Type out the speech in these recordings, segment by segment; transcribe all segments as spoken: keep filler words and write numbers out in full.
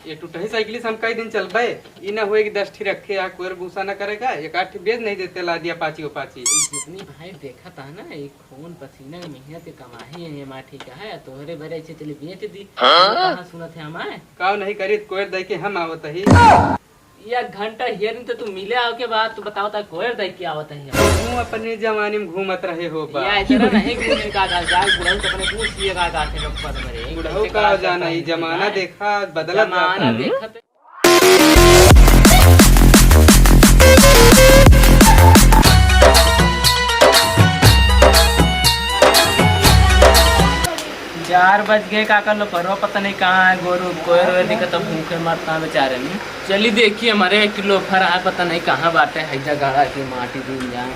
ये टूटही साइकिल से हम कई दिन चलबे? ई ना होए कि दस ठी रखे आ, कोयर भूसा ना करेगा, एक आठ ठी बेच नहीं देते, ला दिया पाची ओ पाची। ई जितनी भाई देखत है ना, ई खून पसीना के मेहनत के कमाई है, ये माटी का है, तोहरे बरे ऐसे चली बेच दी। हाँ? कहाँ सुनत है हमारे? काव नहीं करी, कोयर दे के हम आवत ही। एक घंटा हियरिंग तो तू मिले आओ के बाद तू बताओ ता कोयर दे के आवत है। तू अपने जमाने में घूमत रहे हो बा। या इतना नहीं घूमे का का जाए, बुढ़ऊ तो अपने पूछ लिए का का के लोग पद मरे। बुढ़ऊ कैसे का का जाना, करता ई है जमाना ना? देखा, बदलत जाता जमाना है। देखत। चार बज गए, का कर लो, परवा पता नहीं कहाँ है, गोरू कोयर दिखत, भूखे मरता बेचारे में। चली देखी, हमारे एक किलो फर है, पता नहीं कहाँ बाटे, हैजा गाड़ा के माटी दिन जाए।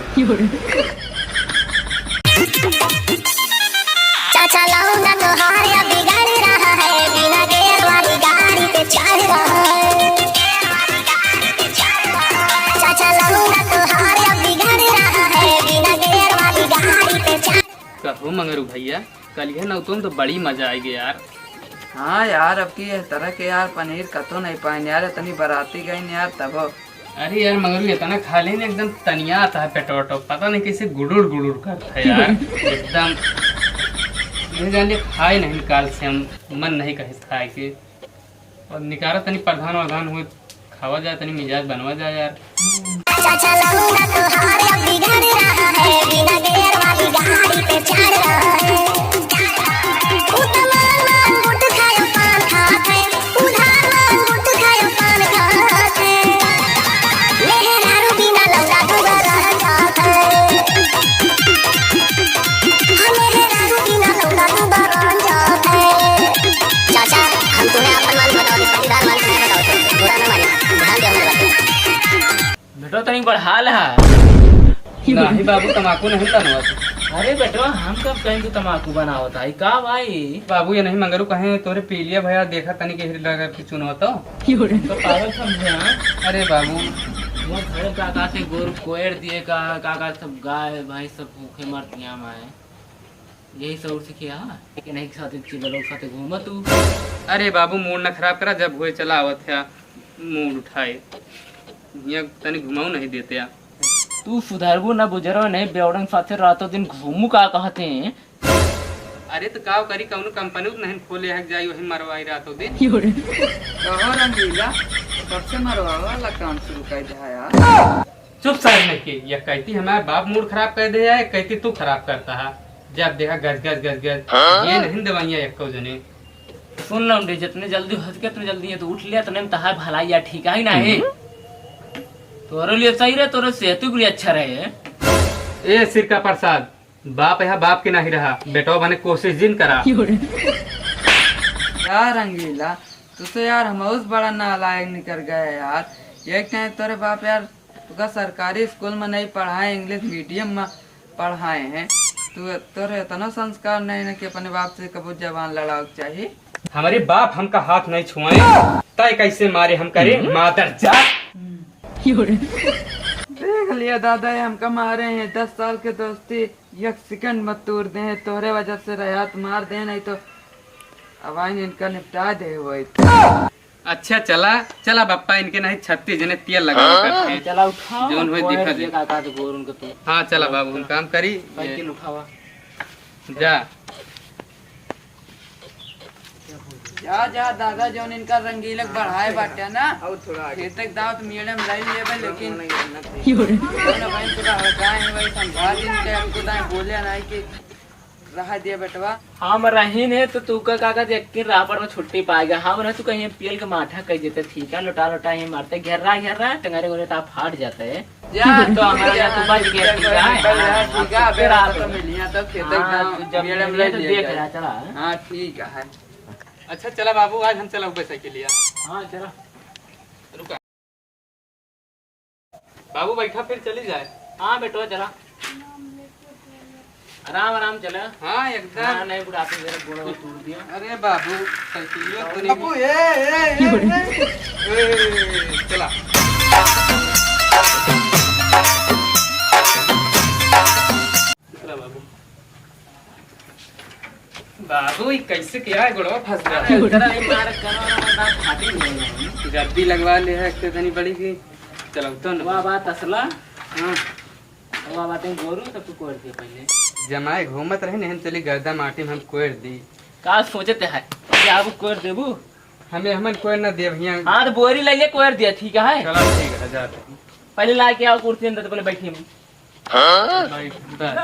चाचा लौंडा तोहार अब बिगड़ रहा है, बिना गियर वाली गाड़ी पे चढ़ रहा है। चाचा लौंडा तोहार अब बिगड़ रहा है, बिना गियर वाली गाड़ी पे चढ़। कहो मंगरू भैया, कलिया नौतों में तो बड़ी मजा आएगी यार। हाँ यार, अब की यह तरह के यार पनीर कतो नहीं पाइन यार, इतनी बराती गई यार तबो। अरे यार मंगरू, इतना खा लेने एकदम तनिया आता है पेटो वेटो, पता नहीं कैसे गुड़ुड़ गुड़ुड़ करता है यार एकदम। ये जान ले खाए नहीं काल से हम, मन नहीं कहे खाए के। और निकारा तनी प्रधान वधान हुए, खावा जाए, तनी मिजाज बनवा जाए यार। चाचा लौंडा तोहार अब बिगड़ रहा है, बिना गियर वाली गाड़ी पे चढ़ रहा है। उ त मान मान गुट खायो पान खात है, उधार मान गुट खायो पान खात है। मेहरारू बिना लौंडा दुबरा जात है। हाँ, मेहरारू बिना लौंडा दुबरा जात है। चाचा, हम तुम्हें आपन मान बताओ, रिश्तेदार मान के नहीं बताओ, बुरा ना मानिए, ध्यान दे हमारे बात पे। बेटो, तनी बढ़ा ले हा। नहीं बाबू, तमाकू नहीं बनावत। अरे बेटो, हम कब कहें तू तमाकू बनावत है? का भाई? बाबू, ये नहीं मंगरू कहें, तोरे पीलिया भैया देखा तनी के हिर लगा के चुनवा तो। तो पागल समझे, हाँ? अरे बाबू। वो घर का का से गोरू कोयर दिए का, का का सब गाय, भैंस सब भूखे मरतिया माए। यही सब सीखे हा कि नहीं, साथे चिल्ला लोग साथे घूमा तू। अरे बाबू, मूड न खराब करा, जब हुए चला आवत है मूड उठाए। हियाँ तनी घुमाऊ नहीं देते आ। तू सुधरबू न बुजरो नहीं, बेवड़न साथे रातों दिन घूमू का कहते हैं। अरे तो काव करी, कौनो कंपनी तो नहीं खोले है, जाई वही मरवाई रातों दिन। कहो रंगीला, कब से मरवावा वाला काम शुरू कर दिया यार? चुप सार नहीं के, या कहती हमारे बाप मूड खराब कर दे है, कहती तू खराब करता है। जब देखा गज गज गज गज, हाँ? ये नहीं दवाइयाँ एको जने। सुन लौंडे, जितने जल्दी हो सके उतने जल्दी ये तो उठ लिया, तने में तहार भलाई या ठीक है ना है। हम्म। तोरे लिए सही रहे, तोरे सेहत के लिए अच्छा रहे। ए सिरका प्रसाद, बाप यहाँ बाप के नहीं रहा, बेटवा बने कोशिश जिन करा। यार रंगीला, तुझसे यार हम उस बड़ा नालायक निकल गए यार। एक टाइम तोरे बाप यार तुका सरकारी स्कूल में नहीं पढ़ाए, इंग्लिश मीडियम में पढ़ाए हैं। तू, तोरे इतना संस्कार नहीं ना कि अपने बाप से कबो जबान लड़ाओ के चाहिए। हमारे बाप हमका हाथ नहीं छुआए, तय कैसे मारे हम करे, हम्म। मादर जात। देख लिया दादा, ये हमका मारे हैं, दस साल के दोस्ती एक सेकंड में तोड़ दे हैं, तोरे वजह से रहा तो मार दे, नहीं तो अब आइन इनका निपटा दे वही। अच्छा चला, चला बप्पा, इनके नहीं छत्तीस जने तेल लगा हाँ? करते। चला उठाओ, जौन होए कोयर देखा ये दे। का, का तो गोर उनको तू। हाँ चला बाबू, हम काम करी। साइकिल उठावा। जा। जा, जा दादा, जौन इनका रंगीलक बढ़ाए बाटे ना, और थोड़ा आगे। खेतक दावत मीड़े में लाई लेबे, लेकिन नहीं, नहीं। जौन भाई पूरा हड़काए हैं, भाई समझा दिन के हमको दाएं बोले ना कि रहा दिया बेटवा। हम रहीन है तो तू का काका यकीन रापड़ में छुट्टी पाएगा। हम रहे तो कहीं पियल के माठा कह देते, ठीक है, लोटा लोटा ही मारते, घेर्रा घेर्रा टंगरे गोरे ता फाट जाते हैं। या तो हमारा या तो बच गया, ठीक है? निकल गया, हाँ, ठीक है, अब तो मिलिया तो खेते हाँ, गाँव तू जब मेरे में मिलिया ले तो लिया देख जाए। रहा, चला। हाँ, ठीक है। अच्छा, चला बाबू, आज हम चला ऊपर साइकिल लिया। हाँ, चला। रुका। बाबू, बैठा, फिर चली जाए। हाँ, बेटवा, चला। आराम, आराम चला। हाँ, एकदम। हाँ, नहीं, बुढ़ापे मेरा गोड़ वो टूट दिया। अरे बाबू, साइकिलिया तो नहीं। बाबू, ए, ए, ए, ए। ए, चला। चला बाबू। बाबू, ई कैसे किया है? गोड़वा फंस गया। अरे, तेरा ई मार करो, दांत फाटे नहीं है। गद्दी लगवा ले है, एक तो इतनी बड़ी की चलौतो न। वाह, वाह, तसला। हाँ। वाह, वाह, तुम गोरू, तब तू कोर दे पहले। जमाए घूमत रहे, नहीं चली गर्दा माटी में हम कोर दी। का सोचते है कि आप कोर देबू? हमें हमन कोर न देब हियां। हाँ, तो बोरी ले ले, कोर दिया, ठीक है? चलो, ठीक है, जा। पहले ला के आओ कुर्सी अंदर, तो पहले बैठिए हम। हाँ? बैठ, बैठ।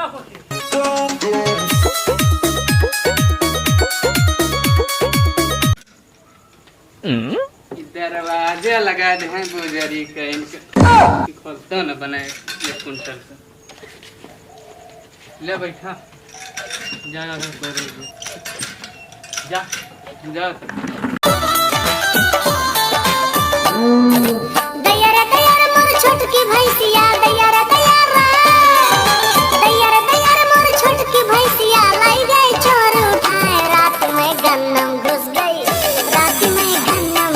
ई दरवाजा लगा दे हैं बोजरी के, इनके खोलता न बने एक कुंटल से। ले बैठा, जा, जा, जा, जा, जा। दैया रे दैया रे मोर छोटकी भैंसिया, दैया रे दैया रे। दैया रे दैया रे मोर छोटकी भैंसिया, लाई गए चोर उठाए, रात में गन्नम घुस गई, रात में गन्नम।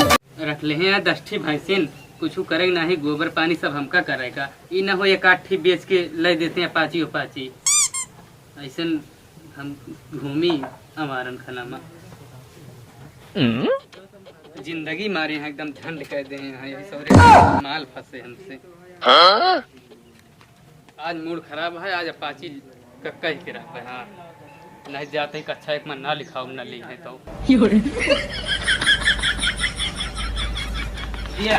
रख ले हैं यार दस ठी भैंसिन, कुछ करे नाही, गोबर पानी सब हमका करेगा। ई न हो एक आध ठी बेच के ले देते हैं पाची ओ पाची। ऐसन हम घूमी आवारन खाना में। जिंदगी मारे हैं एकदम झंड कह दे हैं, यही सौरे माल फंसे हमसे। आज मूड खराब है, आज अपाची कक्का ही के रहबे, हाँ। नहीं जाते ही कच्छा एक मन ना लिखाऊ, ना ली है तो। लिया।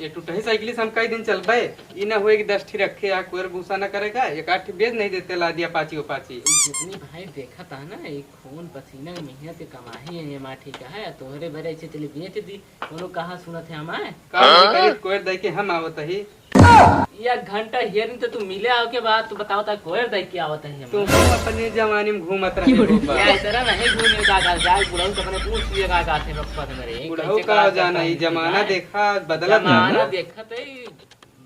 ये टूटही साइकिल से हम कई दिन चलबे, ई ना होए कि दस ठी रखे या कोर भूसा ना करेगा, एक आठ ठी बेच नहीं देते, ला दिया पाची ओ पाची। जितनी भाई देखत है ना, एक खून पसीना के मेहनत के कमाई है ये माँ, ठीक है, तोहरे भरे ऐसे चली बेच दी, कोनो कहाँ सुनत है हमारे? काम नहीं करी, कोर दे के हम आवत ही। एक घंटा हियरिंग तो तू मिले आओ के बाद तू बताओ ता कोर दे के आवत है हम। तू अपने जवानी में घूमत रहे हो बा। यार, इतना नहीं घूमे का, का, जाए बुढ़ऊ से अपने पूछ लिए का, का थे बप्पा से मेरे। बुढ़ऊ कैसे का का जाना, करता ई है, जमाना ठीक है? देखा, बदलत जमाना है। देखत है,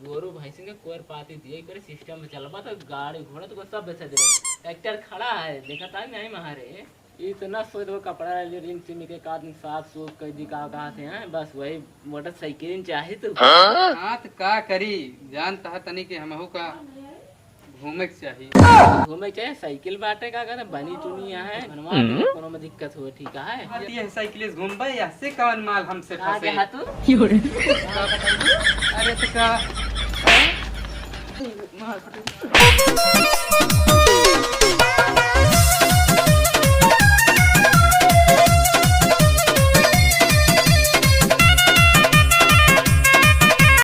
गोरू भैंसिन के कोर पाती दिए करे सिस्टम में चलबा तो गाड़ी घोड़ा तो सब बेच दे। ट्रैक्टर खड़ा है, देखा था नहीं महारे। ई तो ना सोच दो कपड़ा ले रिन सिमी के का दिन साफ सूफ कर दी का कहा थे हैं, बस वही मोटरसाइकिल चाही तो। हाँ तो का करी, जानता है तनी के हमहू का घूमे के चाही। घूमे के चाही, साइकिल बाटे का करे, बनी चुनी यहाँ है, बनवा दे, कोनो में दिक्कत हो, ठीक है? हाँ, तो ये साइकिल से घूमबे, या से कौन माल हमसे का फंसे? कहा तू? अरे तो का?